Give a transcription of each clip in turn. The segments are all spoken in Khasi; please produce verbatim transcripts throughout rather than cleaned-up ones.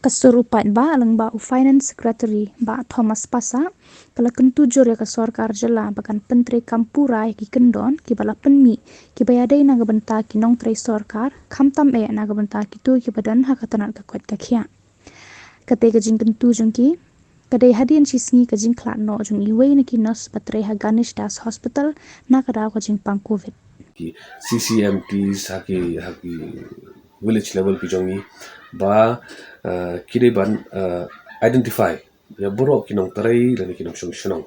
Ka sur u paidbah lyngba u Finance Secretary Bah Thomas Passah ka la kyntu jur ïa ka sorkar jylla ba kan pyntreikam pura ïa ki kyndon kiba la pynmih kiba ïadei na ka bynta ki nongtrei sorkar, khamtam eh na ka bynta kito kiba don ha ka tnat ka koit ka khiah. Kata ka jingkyntu jong ki ka dei hadien shi sngi ka jingkhlad noh jong iwei na ki nurse ba trei ha Ganesh Das Hospital na ka daw ka jingpang Covid. Ki C C M Ts ha ki, ha ki village level ki jong ngi ba, uh, ki dei ban, uh, identify ïa baroh ki nongtrei lane ki nongshong shnong,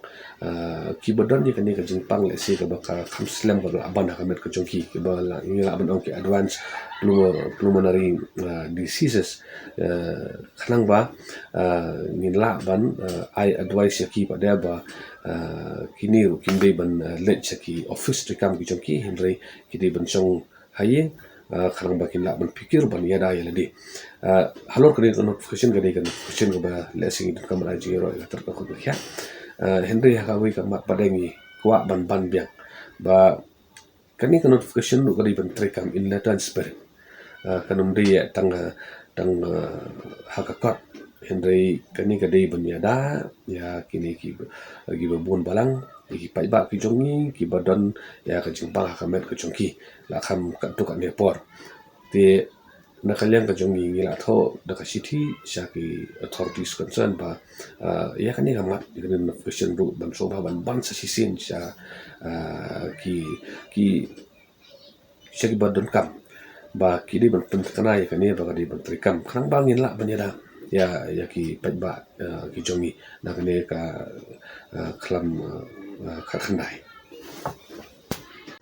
uh, kiba don ïa kane ka jingpang lehse kaba ka kham slem kaba la ban ha ka met ka jong ki, kiba la, ngi lah ban ong ki advanced pulmo-, pulmonary, uh, diseases. Uh, khnang ba, uh, ngin lah ban, uh, ai advice ïa ki pat de ba, uh, kine ruh kim dei ban, uh, leit sha ki office treikam ki jong ki, hynrei ki dei ban shong ha ïing, uh, khnang ba kin lah ban pyrkhat ban ïada ïa lade. Uh, halor kane ka notification ka dei ka notification kaba lehse ngi donkam ban ai jingïaroh ïa ka tnat ka koit ka khiah. Uh, hynrei ha kawei ka mat pat de ngi kwah ban ban biang ba kane ka notification ruh ka dei ban treikam in letter and spirit. Uh, kan ym dei ïa tang, uh, tang, uh, ha ka kot, hynrei kane ka dei ban ïada ïa kine ki, kiba bun balang, ïa ki paidbah ki jong ngi kiba don ïa ka jingpang ha ka met ka jong ki la kham katto katne por. Te na ka liang ka jong ngi ngi la thoh da ka shithi sha ki authorities concerned ba, uh, ïa kane ka mat, ïa kane notification ruh ban sngewbha ban ban sa shisien sha, uh, ki, ki sha kiba donkam ba ki dei ban pynthikna ïa kane ba ka dei ban treikam khnang ba ngin lah ban ïada ïa, ïa ki paidbah, uh, ki jong ngi na kane ka, uh, khlam, uh, uh, khatkhyndai.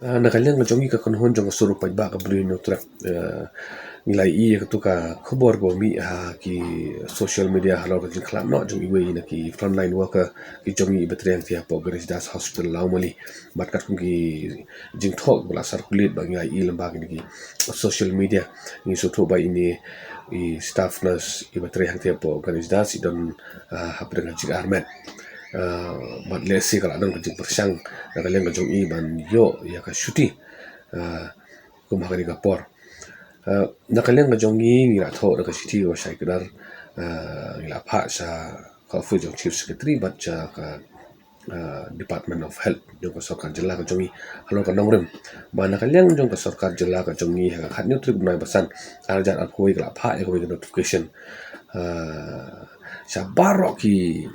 Uh, na ka liang ka jong ngi ka kynhun jong ka sur u paidbah ka Blue Hynñiewtrep, uh, ngi la ïohi ïa katu ka khubor ba mih ha ki social media halor ka jingkhlad noh jong iwei na ki frontline worker ki jong ngi iba trei hangtei hapoh Ganesh Das Hospital Lawmali. Bad katkum ki jingthoh ba la circulate ba ngi la ïohi lyngba kine ki social media, ngi sngewthuh ba ine i staff nurse iba trei hangtei hapoh Ganesh Das i don, uh, hapdeng ka jingarmet. Uh, bad lehse ka la don ka jingpyrshang na ka liang ka jong i ban ïoh ïa ka shuti, uh, kum ha kane ka por. Uh, na ka liang ka jong ngi ngi la thoh da ka shithi kaba shai kdar, uh, ngi la phah sha ka office jong Chief Secretary bad sha ka, uh, Department of Health jong ka sorkar jylla ka jong ngi halor ka nongrim ba na ka liang jong ka sorkar jylla ka jong ngi ha ka khathynñiew tarik u bnai ba san, ar hajar arphew wei ka la phah ïa kawei ka notification, uh, sha baroh ki,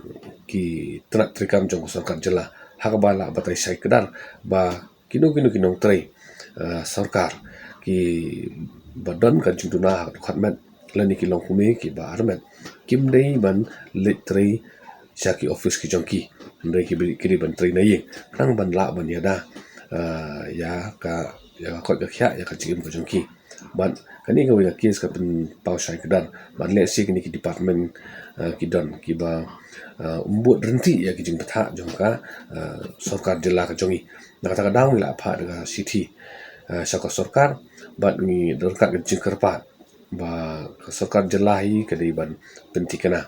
ki tnat treikam jong ka sorkar jylla ha kaba la batai shai kdar ba kino kino ki nongtrei, uh, sorkar kiba don ka jingduna ha ka dkhot met lane ki longkmie kiba armet kim dei ban leit trei sha ki office ki jong ki, hynrei ki, ki dei ban trei na ïing khnang ban lah ban ïada, uh, ïa ka, ïa ka koit ka khiah, ïa ka jingim ka jong ki. Bad kane kawei ka case ka pynpaw shai kdar bad lehse kine ki department, uh, ki don kiba, uh, ym bud ryntih ïa ki jingbthah jong ka, uh, sorkar jylla ka jong ngi. Na kata ka daw ngi la phah da ka shithi, uh, sha ka sorkar bad ngi don ka jingkyrpad ba ka sorkar jylla hi ka dei ban pynthikna,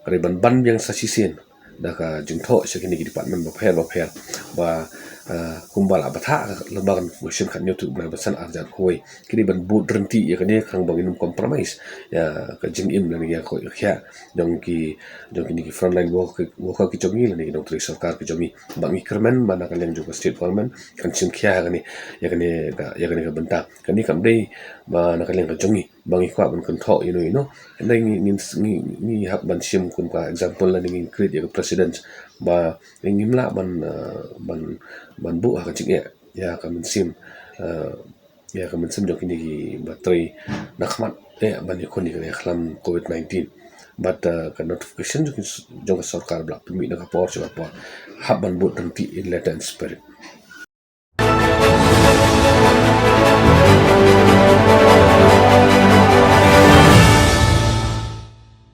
ka dei ban ban biang sa shisien da ka jingthoh sha kine ki department bapher bapher ba, uh, kumba la bthah lyngba ka notification khathynñiew tarik u bnai ba san, ar hajar arphew wei, ki dei ban bud ryntih ïa kane khnang ba ngin ym compromise ïa ka jingim lane ïa ka koit ka khiah jong ki, jong kine ki frontline worker, worker ki jong ngi lane ki nongtrei sorkar ki jong ngi. Ba ngi kyrmen ba na ka liang jong ka state government kan shim khia ïa kane, ïa kane ka, ïa kane ka bynta. Kane kam dei ba na ka liang ka jong ngi ba ngi kwah ban kynthoh ïano ïano. Hynrei ngi, ngi, ngi, ngi hap ban shim kum ka example lane ngin create ïa ka precedent ba ngim lah ban, uh, ban, ban buh ha ka jingeh ïa ka mynsiem, uh, ïa ka mynsiem jong kine kiba trei na khmat eh ban ïakhun ïa ka khlam covid nineteen. Bad, uh, ka notification jong, jong ka sorkar ba la pynmih na ka por sha ka por hap ban bud ryntih in letter and spirit.